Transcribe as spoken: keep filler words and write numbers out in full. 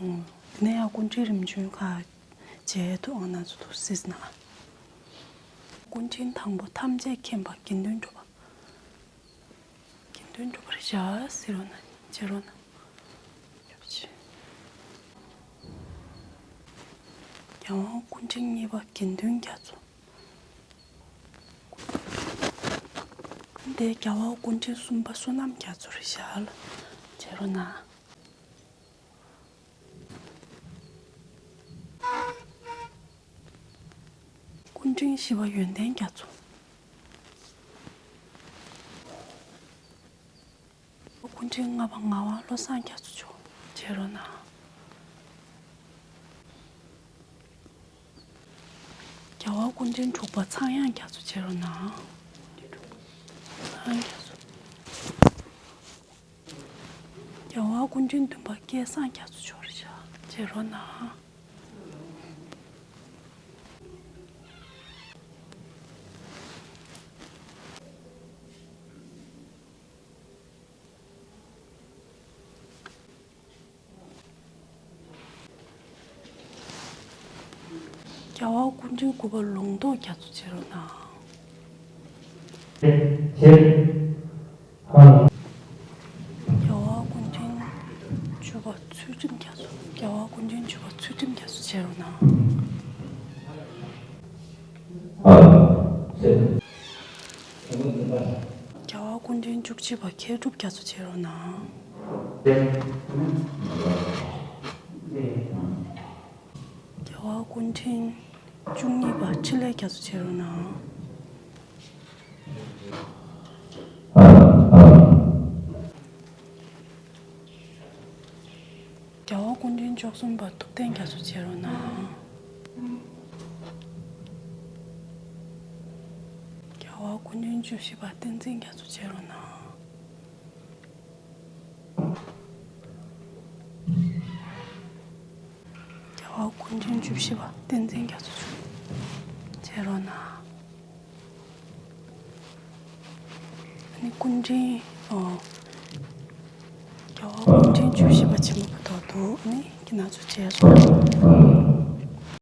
དེ་ནས་ཡང་སྐུ་ཕྲེང་རིམ་བྱོན་ཁག་མཇལ་ཐུབ། ཨ་ན་ཚོ་ཐུགས་སྲིད་ན། སྐུ་ཕྲེང་དང་པོ་ཐམས་ཅད་མཁྱེན་པ་དགེ་འདུན་གྲུབ་པ། དགེ་འདུན་གྲུབ་པར་ཞལ་གཟིགས་རོགས་གནང་། མཇལ་རོགས་གནང་། རྒྱལ་དབང་སྐུ་ཕྲེང་གཉིས་པ་དགེ་འདུན་རྒྱ་མཚོ། འདི་རྒྱལ་བ་སྐུ་ཕྲེང་གསུམ་པ་བསོད་ནམས་རྒྱ་མཚོ་རེད་ཤག་ལ། མཇལ་རོགས་གནང་། སྐུ་ཕྲེང་བཞི་པ་ཡོན་ཏན་རྒྱ་མཚོ། སྐུ་ཕྲེང་ལྔ་པ་ངག་དབང་བློ་བཟང་རྒྱ་མཚོ་མཆོག་མཇལ་རོགས་གནང་། རྒྱལ་བ་སྐུ་ཕྲེང་དྲུག་པ་ཚངས་དབྱངས་རྒྱ་མཚོ་མཇལ་རོགས་གནང་། ཚངས་དབྱངས་རྒྱ་མཚོ། རྒྱལ་བ་སྐུ་ཕྲེང་བདུན་པ་སྐལ་བཟང་རྒྱ་མཚོ་མཆོག་རེད་ཤག་མཇལ་རོགས་གནང་། རྒྱལ་བ་སྐུ་ཕྲེང་དགུ་པ་ལུང་རྟོགས་རྒྱ་མཚོ་མཇལ་རོགས་གནང་། རྒྱལ་བ་སྐུ་ཕྲེང་བཅུ་པ་ཚུལ་ཁྲིམས་རྒྱ་མཚོ། རྒྱལ་བ་སྐུ་ཕྲེང་བཅུ་པ་ཚུལ་ཁྲིམས་རྒྱ་མཚོ་མཇལ་རོགས་གནང་། རྒྱལ་བ་སྐུ་ཕྲེང་བཅུ་གཅིག་པ་མཁས་གྲུབ་རྒྱ་མཚོ་མཇལ་རོགས་གནང་། རྒྱལ་བ་སྐུ་ཕྲེང་བཅུ་གཉིས་པ་འཕྲིན་ལས་རྒྱ་མཚོ་མཇལ་རོགས་གནང་། རྒྱལ་བ་སྐུ་ཕྲེང་བཅུ་གསུམ་པ་ཐུབ་བསྟན་རྒྱ་མཚོ་མཇལ་རོགས་གནང་། རྒྱལ་བ་སྐུ་ཕྲེང་བཅུ་བཞི་པ་བསྟན་འཛིན་རྒྱ་མཚོ་མཇལ་རོགས་གནང་། རྒྱལ་བ་སྐུ་ཕྲེང་བཅུ་བཞི་པ་བསྟན་འཛིན་རྒྱ་མཚོ་མཇལ་རོགས་གནང་། ཨ་ནི་སྐུ་ཕྲེང་། ཨོ། རྒྱལ་བ་སྐུ་ཕྲེང་བཅུ་བཞི་པ་ཆེན་པོ་བུ་ཐོག་འདུག་ཨ་ནི་ཁྱེད་རྣམ་ཚོ་མཇལ་སོང་།